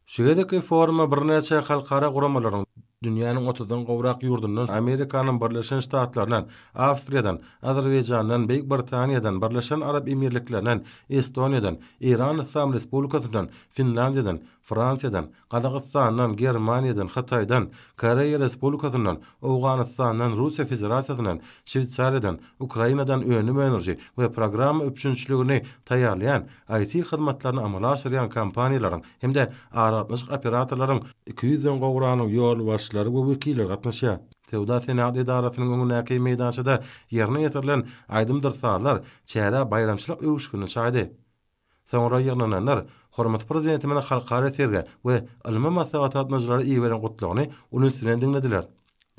Şu gezekki foruma birnäçe halkara guramalaryň, dünýäniň otuzdan gowrak ýurdundan, Amerikanyň Birleşen Ştatlaryndan, Awstriýadan, Azerbaýjandan, Beýik Britaniýadan, Birleşen Arap Emirliklerinden, Estoniýadan, Eýran Yslam Respublikasyndan, Finlandiýadan, Fransiýadan, Gazagystandan, Germaniýadan, Hytaýdan, Koreýa Respublikasyndan, Owganystandan, Russiýa Federasiýasyndan, Şweýsariýadan, Ukrainadan önüm öndüriji we programma üpjünçiligini taýýarlaýan IT-hyzmatlaryny amala aşyrýan kompaniýalaryň hem-de aragatnaşyk operatorlaryň 200-den gowragynyň ýolbaşçylary we wekilleri gatnaşýar. Söwda-senagat edarasynyň öňündäki meýdançada ýerine ýetirilen aýdymdyr sazlar çärä baýramçylyk öwüşginini çaýdy. Soňra ýygnananlar hormatly Prezidentimiziň halkara sergä we ylmy maslahata gatnaşyjylara iberen Gutlagyny uly üns bilen diňlediler.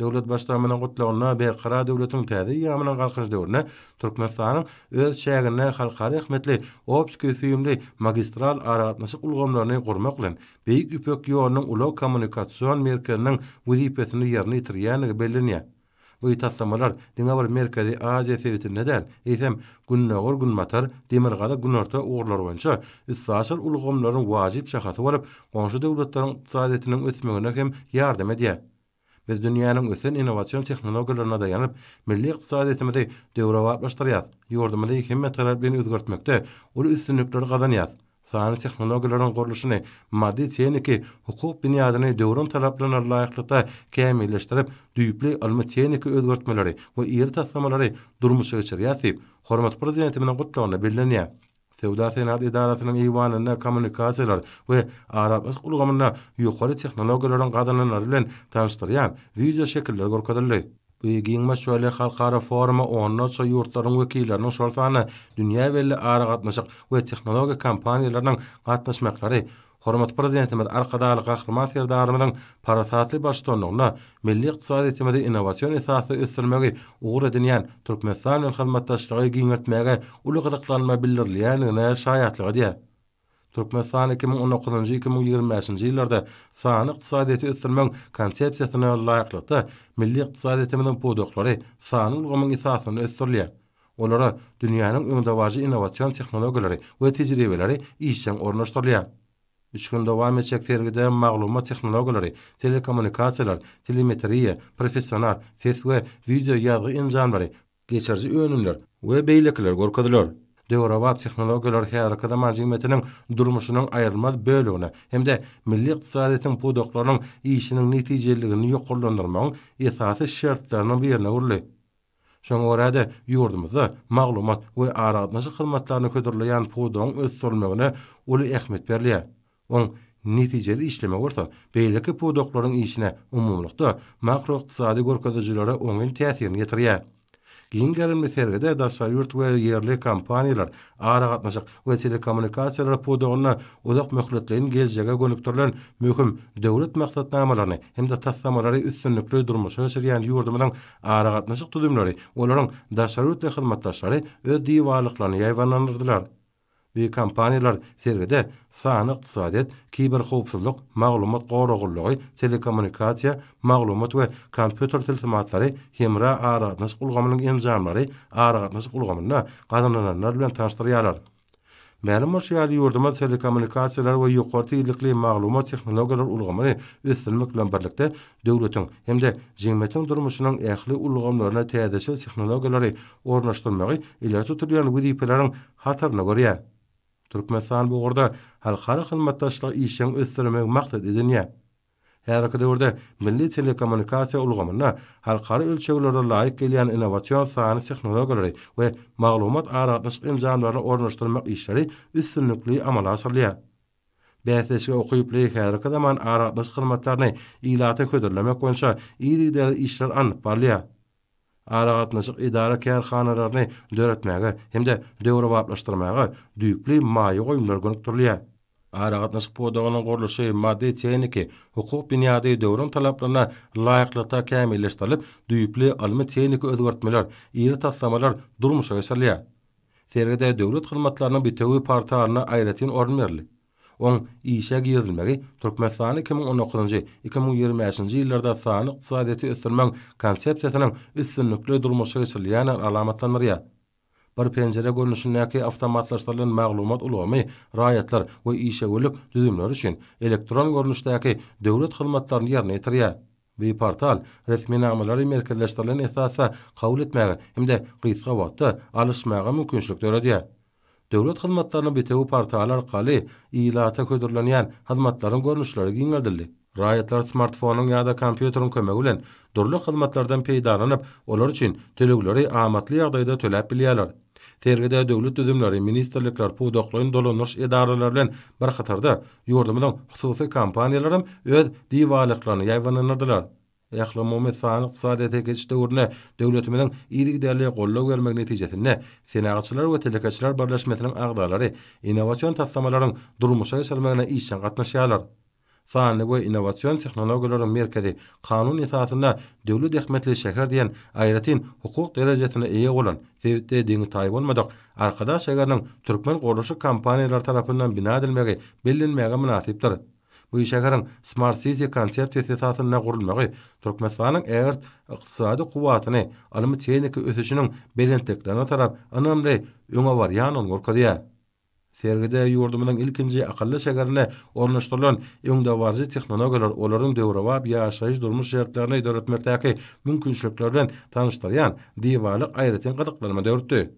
Döwlet Baştutanymyzyň Gutlagynda Berkarar döwletiň täze eýýamynyň Galkynyş döwründe Türkmenistanyň öz çäginde halkara ähmiýetli optiki-süýümli magistral aragatnaşyk ulgamlaryny gurmak bilen, Beýik Ýüpek ýolunyň ulag-kommunikasion merkeziniň wezipesini ýerine ýetirýändigi bellenýär. Bu taslamalar diňe bir Merkezi Aziýa sebitinde däl, eýsem, Gündogar-Günbatar, Demirgazyk-Günorta ugurlary boýunça üstaşyr ulgamlaryň wajyp şahasy bolup, goňşy döwletleriň ykdysadyýetiniň ösmegine hem ýardam edýär. Biz dünýäniň ösen innowasion tehnologiýalaryna daýanyp, milli ykdysadyýetimizi döwrebaplaşdyrýarys, ýurdumyzy hemmetaraplaýyn özgertmekde uly üstünlikleri gazanýarys. Sanly tehnologiýalaryň gurluşyny, maddy-tehniki, hukuk binýadyny döwrüň talaplaryna laýyklykda kämilleşdirip, düýpli ylmy-tehniki özgertmeleri we iri taslamalary durmuşa geçirýäris diýip, hormatly Prezidentimiziň Gutlagynda bellenýär. Söwda-senagat edarasynyň eýwanynda kommunikasiýalar we aragatnaşyk ulgamynda ýokary tehnologiýalaryň gazananlary bilen tanyşdyrýan wideoşekiller görkezildi. Bu giň möçberli halkara foruma onlarça ýurtlaryň wekilleriniň, şol sanda dünýä belli aragatnaşyk we tehnologiýa kompaniýalarynyň gatnaşmaklary hormatly Prezidentimiz Arkadagly Gahryman Serdarymyzyň parasatly baştutanlygynda milli ykdysadyýetimizi innowasion esasda ösdürmegi ugur edinýän Türkmenistan bilen hyzmatdaşlygy giňeltmäge uly gyzyklanma bildirilýändigine şaýatlyk edýär. Türkmenistan 2019-njy, 2025-nji ýyllarda sanly ykdysadyýeti ösdürmegiň Konsepsiýasyna laýyklykda, milli ykdysadyýetimiziň pudaklary sanly ulgamyň esasynda ösdürilýär. Olara dünýäniň öňdebaryjy innowasion tehnologiýalary we tejribeleri işjeň ornaşdyrylýar. Üç gün dowam etjek sergide maglumat tehnologiýalary, telekommunikasiýalar, telemetriýa, professional ses we wideo ýazgy enjamlary, geçiriji önümler we beýlekiler görkeziler. Döwrebap tehnologiýalar häzirki zaman jemgyýetiniň durmuşynyň aýrylmaz bölegine hem-de milli ykdysadyýetiň pudaklarynyň işiniň netijeliligini ýokarlandyrmagyň esasy şertleriniň birine öwrüldi. Şoňa görä-de, ýurdumyzda maglumat we aragatnaşyk hyzmatlaryny hödürleýän pudagyň ösdürilmegine uly ähmiýet berilýär. Oň netijeli işlemegi bolsa beýleki pudaklaryň işine, umumylykda, makroykdysady görkezijilere oňyn täsirini ýetirýär. Giň gerimli sergide daşary ýurt we ýerli kompaniýalar aragatnaşyk we telekommunikasiýalar pudagynda uzak möhletleýin geljege gönükdirilen möhüm döwlet maksatnamalaryny hem-de taslamalary üstünlikli durmuşa geçirýän ýurdumyzyň aragatnaşyk düzümleri, olaryň daşary ýurtly hyzmatdaşlary öz diwarlyklaryny ýaýbaňlandyrdylar. Bu kompaniýalar sergide sanly ykdysadyýet, kiberhowpsuzlyk, maglumat goraglylygy, telekommunikasiýa, maglumat we kompýuter tilsimatlary, hemra aragatnaşyk ulgamynyň enjamlary, aragatnaşyk ulgamynda gazanylanlar bilen tanyşdyrýarlar. Mälim bolşy ýaly, ýurdumyz telekommunikasiýalar we ýokary tizlikli maglumat tehnologiýalar ulgamyny ösdürmek bilen birlikde, döwletiň hem-de jemgyýetiň durmuşynyň ähli ulgamlaryna täzeçil tehnologiýalary ornaşdyrmagy ileri tutulýan wezipeleriň hatarynda görýär. Türkmenistan bu ugurda halkara hyzmatdaşlygy işjeň ösdürmegi maksat edinýär. Häzirki döwürde milli telekommunikasiýa ulgamynda halkara ölçeglere laýyk gelýän innowasion sanly tehnologiýalary we maglumat-aragatnaşyk enjamlaryny ornaşdyrmak işleri üstünlikli amala aşyrylýar. Bäsleşige ukyply häzirki zaman aragatnaşyk hyzmatlaryny ilata hödürlemek boýunça yzygiderli işler alnyp barylýar. Aragatnaşyk edara-kärhanalaryny döretmäge hem-de döwrebaplaşdyrmaga düýpli maýa goýumlar gönükdirilýär. Aragatnaşyk pudagynyň gurluşy, maddy-tehniki, hukuk binýady döwrüň talaplaryna laýyklykda kämilleşdirilip, düýpli ylmy-tehniki özgertmeler, iri taslamalar durmuşa geçirilýär. Sergide döwlet hyzmatlarynyň bitewi portalyna aýratyn orun berildi. Oň işe girizilmegi Türkmenistany 2019-njy, 2025-nji ýyllarda sanly ykdysadyýeti ösdürmegiň Konsepsiýasynyň üstünlikli durmuşa geçirilýändigini alamatlandyrýar. Bir penjire görnüşindäki awtomatlaşdyrylan maglumat ulgamy raýatlar we işewürlik düzümleri üçin elektron görnüşdäki döwlet hyzmatlaryny ýerine ýetirýär. Bu portal resminamalary merkezleşdirilen esasda kabul etmäge hem-de gysga wagtda alyşmaga mümkinçilik döredýär. Döwlet hyzmatlarynyň bitewi portaly arkaly ilata hödürlenýän hyzmatlaryň görnüşleri giňeldildi. Raýatlar smartfonyň ýa-da kompýuteriň kömegi bilen dürli hyzmatlardan peýdalanyp, olar üçin tölegleri amatly ýagdaýda töläp bilýärler. Sergide döwlet düzümleri, ministrlikler, pudaklaýyn dolandyryş edaralary bilen bir hatarda, ýurdumyzyň hususy kompaniýalaram öz diwarlyklaryny ýaýbaňlandyrdylar. Ählumumy sanly ykdysadyýete geçiş döwründe döwletimiziň yzygiderli goldaw bermegi netijesinde Senagatçylar we telekeçiler birleşmesiniň agzalary innowasion taslamalaryň durmuşa geçirilmegine işjeň gatnaşýarlar. Sanly we innowasion tehnologiýalaryň merkezi kanun esasynda döwlet ähmiýetli şäher diýen aýratyn hukuk derejesine eýe bolan, sebitde deňi-taýy bolmadyk Arkadag şägeriniň türkmen gurluşyk kompaniýalary tarapyndan bina edilmegi bellenmäge mynasypdyr. Bu şäheriň Smart City konsepsiýasy esasynda gurulmagy Türkmenistanyň ägirt ykdysady kuwwatyny, ylmy-tehniki ösüşiniň belentliklerine tarap ynamly öňe barýandygyny görkezýär. Sergide ýurdumyzyň ilkinji akylly şäherinde ornaşdyrylan öňdebaryjy tehnologiýalar, olaryň döwrebap ýaşaýyş-durmuş şertlerini döretmekdäki mümkinçilikleri bilen tanyşdyrýan diwarlyk aýratyn gyzyklanma döretdi.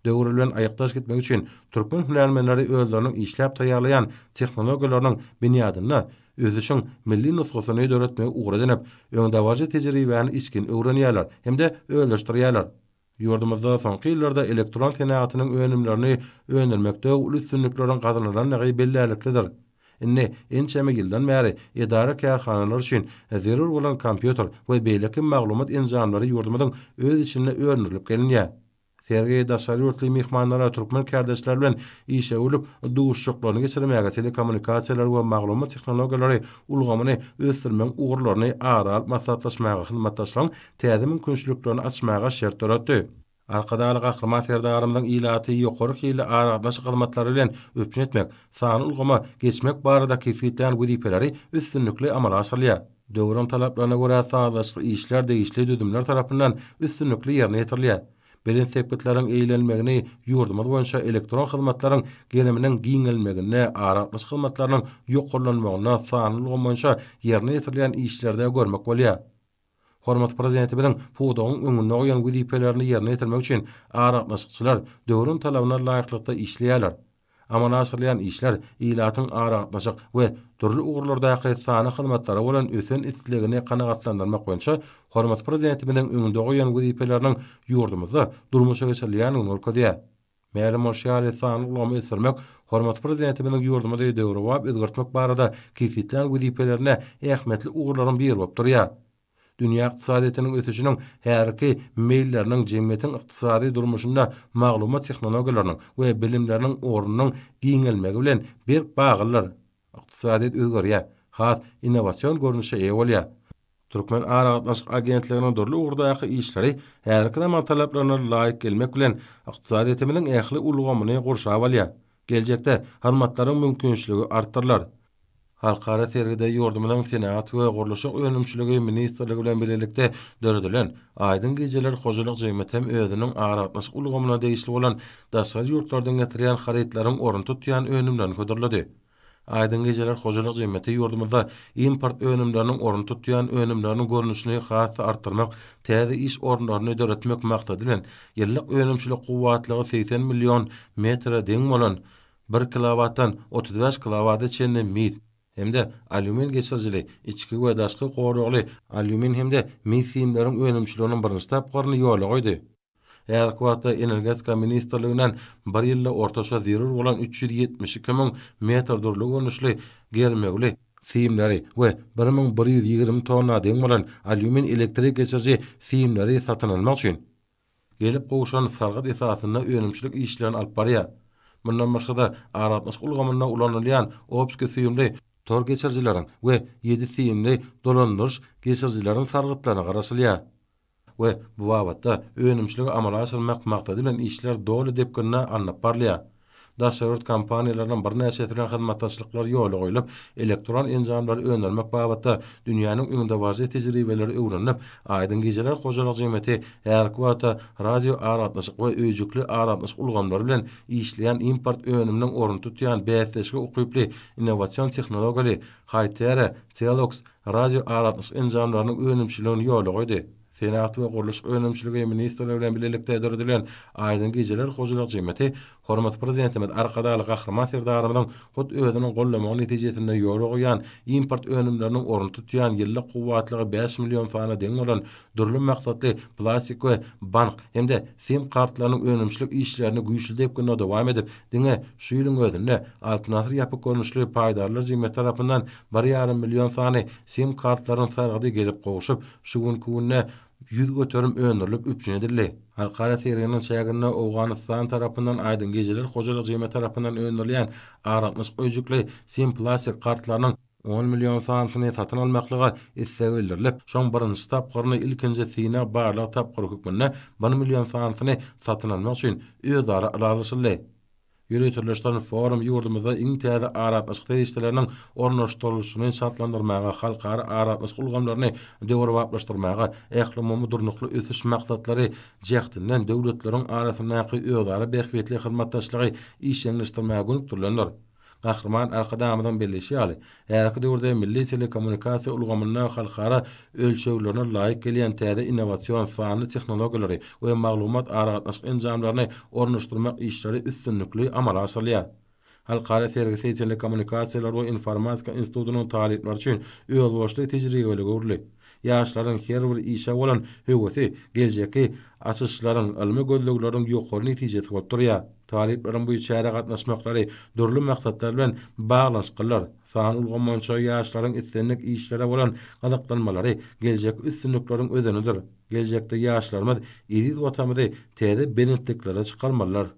Döwür bilen aýakdaş gitmek üçin türkmen hünärmenleri özleriniň işläp taýýarlaýan tehnologiýalarynyň binýadynda ösüşiň milli nusgasyny döretmegi ugur edinip, öňdebaryjy tejribäni içgin öwrenýärler hem-de özleşdirýärler. Ýurdumyzda soňky ýyllarda elektron senagatynyň önümlerini öndürmekde uly üstünlikleriň gazanylandygy bellärliklidir. Indi ençeme ýyldan bäri edara-kärhanalar üçin zerur bolan kompýuter we beýleki maglumat enjamlary ýurdumyzyň öz içinde öndürilip gelinýär. Sergi daşary ýurtly myhmanlara türkmen kärdeşleri bilen işewürlik duşuşyklaryny geçirmäge, telekommunikasiýalar we maglumat tehnologiýalary ulgamyny ösdürmegiň ugurlaryny ara alyp maslahatlaşmaga, hyzmatdaşlygyň täze mümkinçiliklerini açmaga şert döretdi. Arkadagly Gahryman Serdarymyzyň ilaty ýokary hilli aragatnaşyk hyzmatlary bilen üpjün etmek, sanly ulgama geçmek barada kesgitlän wezipeleri üstünlikli amala aşyrylýar. Döwrüň talaplaryna görä sazlaşykly işler degişli düzümler tarapyndan üstünlikli ýerine ýetirilýär. Belent sepgitleriň eýlenmegini ýurdumyz boýunça elektron hyzmatlaryň geriminiň giňelmeginde, aragatnaşyk hyzmatlarynyň ýokarlanmagynda sanly ulgam boýunça ýerine ýetirilýän işlerde görmek bolýar. Hormatly Prezidentimiziň pudagyň öňünde goýan wezipelerini ýerine ýetirmek üçin aragatnaşykçylar döwrüň talabyna laýyklykda işleýärler. Amala aşyrylýan işler ilatyň aragatnaşyk we dürli ugurlardaky sanly hyzmatlara bolan ösen islegini kanagatlandyrmak boýunça hormatly Prezidentimiziň öňünde goýan wezipeleriniň ýurdumyzda durmuşa geçirilýändigini görkezýär. Mälim bolşy ýaly, sanly ulgamy ösdürmek hormatly Prezidentimiziň ýurdumyzy döwrebap özgertmek barada kesgitlän wezipelerinde ähmiýetli ugurlaryň biri bolup durýar. Dünýä ykdysadyýetiniň ösüşiniň häzirki meýilleriniň jemgyýetiň ykdysady durmuşynda maglumat tehnologiýalarynyň we bilimleriniň ornunyň giňelmegi bilen berk baglydyr. Ykdysadyýet özgerýär, has innowasion görnüşe eýe bolýar. Türkmen aragatnaşyk agentliginiň dürli ugurdaky işleri häzirki zaman talaplaryna laýyk gelmek bilen, ykdysadyýetimiziň ähli ulgamyny gurşap alýar. Geljekde hyzmatlaryň mümkinçiligi artdyrylar. Halkara sergide ýurdumyzyň Senagat we gurluşyk önümçiligi ministrligi bilen bilelikde döredilen Aýdyň gijeler hojalyk jemgyýeti hem özüniň aragatnaşyk ulgamyna degişli bolan daşary ýurtlardan getirýän harytlaryň ornuny tutýan önümlerini hödürledi. Aýdyň gijeler hojalyk jemgyýeti ýurdumyzda import önümleriniň ornuny tutýan önümleriniň görnüşini has-da artdyrmak, täze iş orunlaryny döretmek maksady bilen, ýyllyk önümçilik kuwwatlygy 80 million metre deň bolan bir kilowatdan 35 kilowata çenli mis hem-de alýumin geçirijili, içki we daşky goragly alýumin hem-de mis simleriň önümçiliginiň birinji tapgyryny ýola goýdy. Häzirki wagtda Energetika ministrliginden bir ýylda ortaça zerur bolan 372 müň metr dürli görnüşli germewli simleri we 1120 tonna deň bolan alýumin elektrik geçiriji simleri satyn almak üçin gelip gowşan sargyt esasynda önümçilik işlerini alyp barýar. Mundan başga-da, aragatnaşyk ulgamynda ulanylýan optiki süýümli tor geçirijileriň we ýedi simli dolandyryş geçirijileriň sargytlaryna garaşylýar. We bu babatda önümçiligi amala aşyrmak maksady bilen işler doly depginde alnyp barylýar. Daşary ýurt kompaniýalarynyň birnäçesi bilen hyzmatdaşlyklar ýola goýlup, elektron enjamlary öndürmek babatda dünýäniň öňdebaryjy tejribeleri öwrenilip, Aýdyň gijeler hojalyk jemgyýeti häzirki wagtda radio aragatnaşyk we öýjükli aragatnaşyk ulgamlary bilen işleýän import önüminiň ornuny tutýan bäsdeşlige ukyply innowasion tehnologiýaly Hytera Celox radio aragatnaşyk enjamlarynyň önümçiligini ýola goýdy. Senagat we gurluşyk önümçiligi ministrligi bilen bilelikde döredilen Aýdyň gijeler hojalyk jemgyýeti hormatly Prezidentimiz Arkadagly Gahryman Serdarymyzyň hut özüniň goldamagy netijesinde ýola goýan import önümleriniň ornuny tutýan ýyllyk kuwwatlygy 5 million sana deň bolan dürli maksatly plastik we bank hem-de sim kartlarynyň önümçilik işlerini güýçli depginde dowam edip, diňe şu ýylyň özünde Altyn asyr ýapyk görnüşli paýdarlar jemgyýeti tarapyndan bir ýarym million sany sim kartlaryň sargydy gelip gowşup, şu günki günde 100% öndürilip üpjün edildi. Halkara serginiň çäginde Owganystan tarapyndan Aýdyň gijeler hojalyk jemgyýeti tarapyndan öndürilýän aragatnaşyk öýjükli sim plastik kartlarynyň 10 million sanysyny satyn almaklyga isleg bildirilip, şoň birinji tapgyryny ilkinji synag barlag tapgyry hökmünde 1 million sanysyny satyn almak üçin özara ylalaşyldy. Ýöriteleşdirilen forum ýurdumyzda iň täze aragatnaşyk serişdeleriniň ornaşdyrylyşyny çaltlandyrmaga, halkara aragatnaşyk ulgamlaryny döwrebaplaşdyrmaga, ählumumy durnukly ösüş maksatlary jähtinden döwletleriň arasyndaky özara bähbitli hyzmatdaşlygy işjeňleşdirmäge gönükdirilendir. Gahryman Arkadagymyzyň belleýşi ýaly, häzirki döwürde milli telekommunikasiýa ulgamynda halkara ölçeglerine laýyk gelýän täze innowasion sanly tehnologiýalary we maglumat-aragatnaşyk enjamlaryny ornaşdyrmak işleri üstünlikli amala aşyrylýar. Halkara sergisi Telekommunikasiýalar we informatika institutynyň talyplary üçin özboluşly tejribelige öwrüldi. Ýaşlaryň her bir işe bolan höwesi geljekki açyşlaryň, ylmy gözlegleriň ýokary netijesi bolup durýar. Talyplaryň bu çärä gatnaşmaklary dürli maksatlar bilen baglanyşyklydyr. Sanly ulgam boýunça ýaşlaryň islendik işlere bolan gyzyklanmalary geljekki üstünlikleriň özenidir. Geljekde ýaşlarymyz eziz Watanymyzy täze belentliklere çykarmalydyr.